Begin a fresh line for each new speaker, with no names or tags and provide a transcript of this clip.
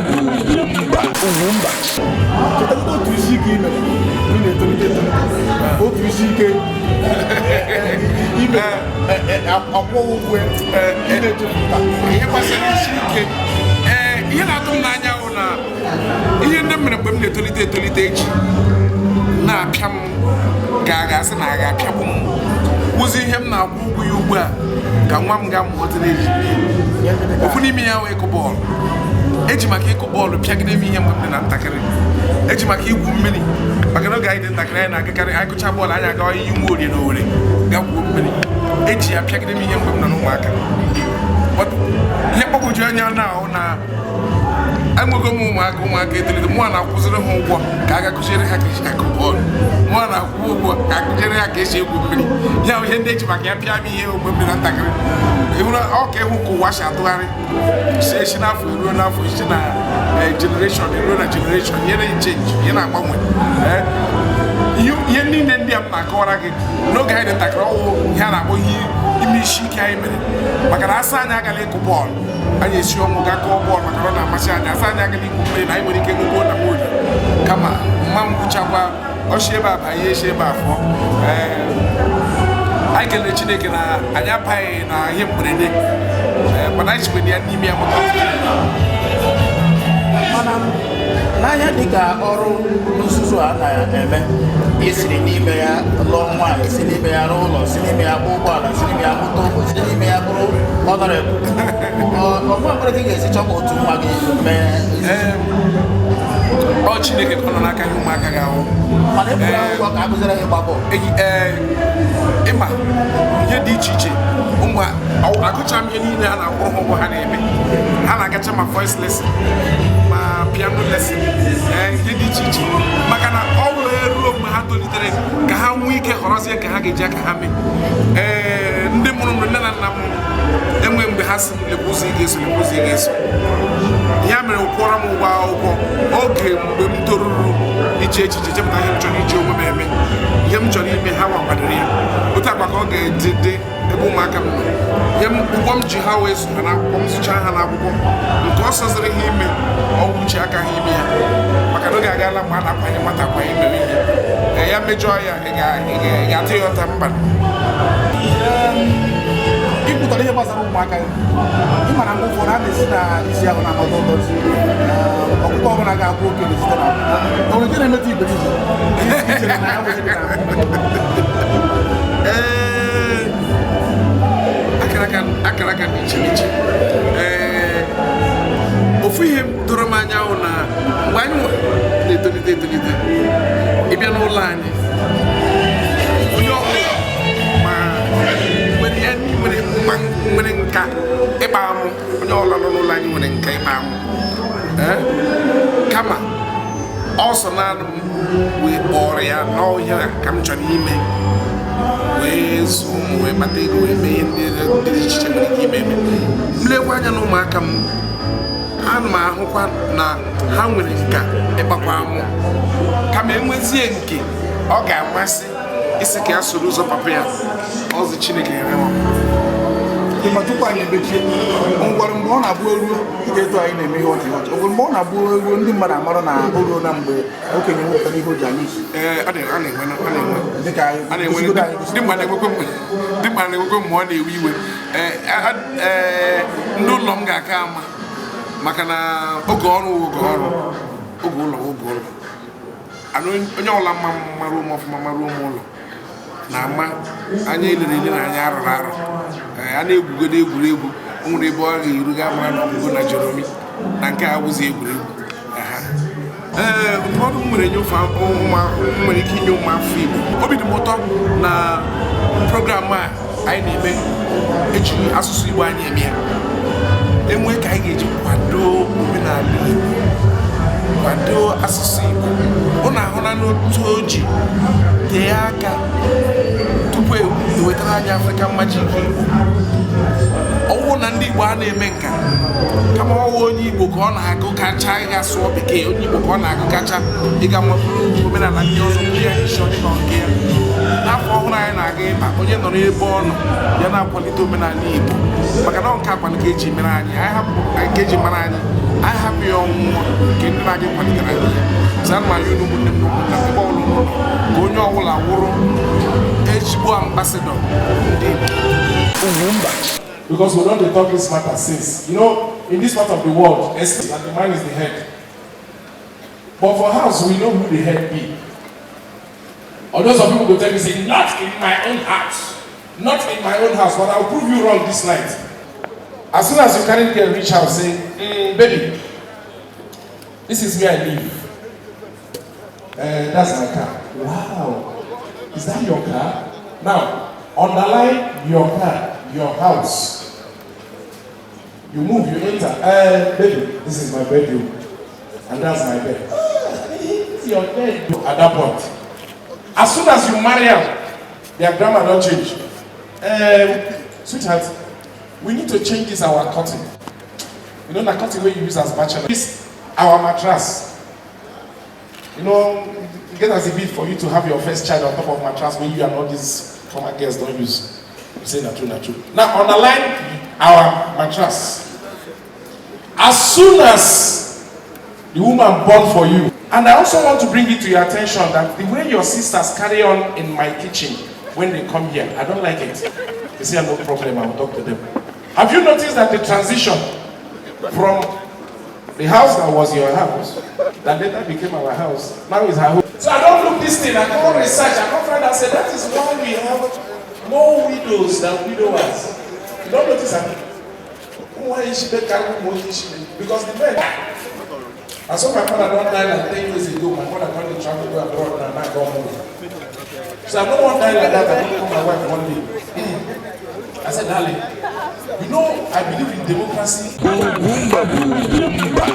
bụ Ugwumba. Ugwumba.
Chetagodo otu isi ike ime ị na-etolite etolite, otu isi ike ime akwụghị ụgwọ ị na-echepụta.
Ihe gbasara isi ike, ee, ihe na-atụ m n'anya bụ na ihe ndị m mere mgbe m na-etolite etolite eji na-apịa m ka a ga-asị na a ga-apịagbu m wụzi ihe m na-akwụ ụgwọ ya ugbu a ka nwa m ga-amụta na-eji. Ofu n'ime ya wee ịkụ bọọlụ. Eji maka ịkụ bọọlụ pịagide m ihe mgbe m dị na ntakịrị. Eji maka igwu mmiri, maka na oge anyị dị ntakịrị, anyị na-agakarị, anyị kụcha bọọlụ, anyị agawa iyi nwa Orie na Owere ga gwuo mmiri. Eji ya pịagide m ihe mgbe m nọ n'ụmụaka. But ihe mgbagwoju anya na ahụ na enwego m ụmụaka, ụmụaka etolite, mụa na-akwụziri ha ụgwọ ka a ga-akụziere ha ka esi akụ bọọlụ, mụa na-akwụ ụgwọ ka akụziere ha ka esi egwu mmiri. Ya bụ ihe ndị eji maka ya pịa m ihe mgbe m dị na ntakịrị. Ịhụrụ ọ ka ịhụ ka ụwa si atụgharị, si esi n'afọ eruo n'afọ, esi na generation eruo na generation, ihe na-echange, ihe na-agbanwe. Ihe niile ndị a m na-akọwara gị n'oge anyị dị ntakịrị, ọwụ ihe a na-akpọ ihe ime isi ike anyị mere, maka na asa anyị agala ịkụ bọọlụ, anyị esi ọnwụ ga kụọ bọọlụ, maka na ọ na-amasị anyị. Asa anyị agala igwu mmiri, na anyị nwere ike ṅụgbuo na mmiri, kama mma m gwuchakwa ọchị ebe a banye esi ebe a fụọ. Ee, anyị kelere Chineke na anyị abaghị na ihe mberede. Ee, mana anyị sikwe na ya n'ime ya mụta.
Mana n'anya, dịka ọrụ nzuzo a na-eme, isiri n'ime ya lụọ nwaanyị, si n'ime ya rụọ ụlọ, si n'ime ya gba ụgbọala, si n'ime ya mụta ụmụ, si n'ime ya bụrụ honourable, ọgwa nwere ka ị ga-esi chọpụ otu nwa gị mee nzuzo?
Ee, ọ Chineke ka ọ nọ n'aka ihe ụmụaka ga-ahụ.
Mana ekwuru akwụkwọ ka a kụziere ha ịgba bọọlụ.
Eyi, ee, ịma ihe dị iche iche ụmụ agụcha m ihe niile a na-akwụrụ ha ụgwọ ha na-eme. Ha na-agacha ma voice lesson, ma piano lesson, ee, ihe dị iche iche, maka na ọ wee ruo mgbe ha tolitere ka ha nwee ike họrọzie ka ha ga-eji aka ha mee. Ee, ndị mụrụ m, nne na nna m, enwe mgbe ha si m lekwa ụzọ ị ga-eso, lekwa ụzọ ị ga-eso. Ya mere kwụọrọ m ụgwọ akwụkwọ. Oge mgbe m toruru iche echiche, chepụta ihe m chọrọ iji onwe m eme, ihe m chọrọ ime, ha nwa kwadoro ya. Otu akpa ka ọ ga-eji dị ebe ụmụaka m nọ. Ihe m ụgwọ m ji ha wee zụ ha n'akwụkwọ, m zụchaa ha n'akwụkwọ, nke ọ sọziri ha ime, ọgwụ uche aka ha ime ya, maka na oge agaala mgbe a na-akwanye nwata akwanye mere ihe. Ee, ya mejọọ ya, ị ga-atụ ya ụta? Mba.
Ị kwutara ihe gbasara ụmụaka gị. Ị mara mgbe ụfọdụ a na-esi na isi ahụ na-amata ụtọ isi ọkụkọ ọbụla ga-abụ okenye site na o nwere nke na-emetụ iberibe i chere na ya bụzi gị na
Ee, akara aka dị iche n'iche. Ee, ofu ihe doro m anya hụ na mgbe anyị na-etolite etolite, ịbịa n'ụlọ anyị, onye ọbụla ma nwere ya nwere mma, nwere nka ịkpa amụ. Onye ọbụla nọ n'ụlọ anyị nwere nka ịkpa amụ. Ee, kama ọ sọ naanị m wee kpọrọ ya n'ọhịa ka m chọrọ ime, wee zụọ ụmụ, wee kpata ego, wee mee ihe ndị dị iche iche nwere ike ime eme. M lekwa anya na ụmụaka m, ana m ahụkwa na ha nwere nka ịkpakwa amụ, kama enwezie nke ọ ga-amasị isi ka ya soro ụzọ papa ya. Ọzọ Chineke nyere m.
Ma tupu anyị emechie, o nwekwara mgbe ọ na-abụ eruo dịka etu anyị na-eme ihe ọchị ọchị, o nwere mgbe ọ na-abụ eruo ndị mmadụ amara na o ruo na mgbe okenye wepụtara ihe o ji anya isi?
Ee, ọ na-enwe.
Dịka anyị
a na-enwe.
gosigodo anyị.
Dị mma na-enwekwe mgbe ọ na-ewe iwe. Ee, ee, ndị ụlọ m ga-aka ama, maka na oge ọrụ wụ oge ọrụ, oge ụlọ wụ oge ụlọ. Ana onye ọbụla mma mara ụmụ ọfụma, mara ụmụ ụlọ na-ama anya elere ele na anya arụrụ arụ. Ee, a na-egwugodo egwuregwu, o nwere ebe ọ ga-eru ga mara na ọgwụgwụ na Jeromi na nke a abụzi egwuregwu. Aha. Ee, ndụmọdụ m nwere nye m nwere ike inye ụmụafọ Igbo, obi dị m ụtọ na program a anyị na-eme eji asụsụ Igbo anyị eme ya. Enwe ka anyị ga-eji kwado omenala Igbo, kwado asụsụ Igbo. Ụnụ ahụla n'otu o ji tee aka tupu ewetara anyị African Magic Igbo. Ọwụ na ndị Igbo a na-eme nka, kama ọwụ onye Igbo ka ọ na-agụ kacha ịga sụọ bekee, onye Igbo ka ọ na-agụ kacha ịga nwepụrụ omenala ndị ọzọ bụrụ ya n'isi ọdịka nke ya. N'afọ ọhụrụ anyị na-aga ịba, onye nọrọ ebe ọ nọ ya na-akwalite omenala Igbo, maka na ọ nke akwanụ ka eji mere anyị, anyị hapụ ka eji mara anyị, anyị hapụ ya ọnwụọ. Nke ndị na-aga kwalitere anyị ya. So ana m ayọ unu, ụmụnne m na ụmụnna m, ebe ọbụla unu nọ, ka onye ọbụla wụrụ ezigbo ambassador ndị Igbo.
Ugwumba.
Because we don dey talk this matter since. In this part of the world, except that the man is the head. But for house, we know who the head be. Although some people go tell me, say, "Not in my own house, not in my own house," but I will prove you wrong this night. As soon as you carry girl reach house, say, "Baby, this is where I live. That's my car." "Wow, is that your car?" Now, underline your car, your house. You move, you enter. "Baby, this is my bedroom. And that's my bed." "Ah, it's your bed." At that point, as soon as you marry her, their grammar don change. "Sweetheart, we need to change this our curtain. You know, the curtain wey you use as bachelor. This our mattress. You get as e be for you to have your first child on top of mattress when you and all these former girls don use." You say, "Na true, na true." Now underline our mattress. As soon as the woman born for you, and I also want to bring it to your attention that the way your sisters carry on in my kitchen when they come here, I don't like it. They say, "No problem, I will talk to them." Have you noticed that the transition from the house that was your house, that later became our house, now is her home? So I don look this thing, I come research, I come find out say that is why we have more widows than widowers. You don notice am? Why ishibe carry more ishibe? Because the men. I saw my father don die like 10 years ago. My mother come dey travel go abroad now, now come home. So I no wan die like that. I don call my wife one day. I said, "Darling, you know I believe in democracy."
Ugwumba bụ Ugwumba.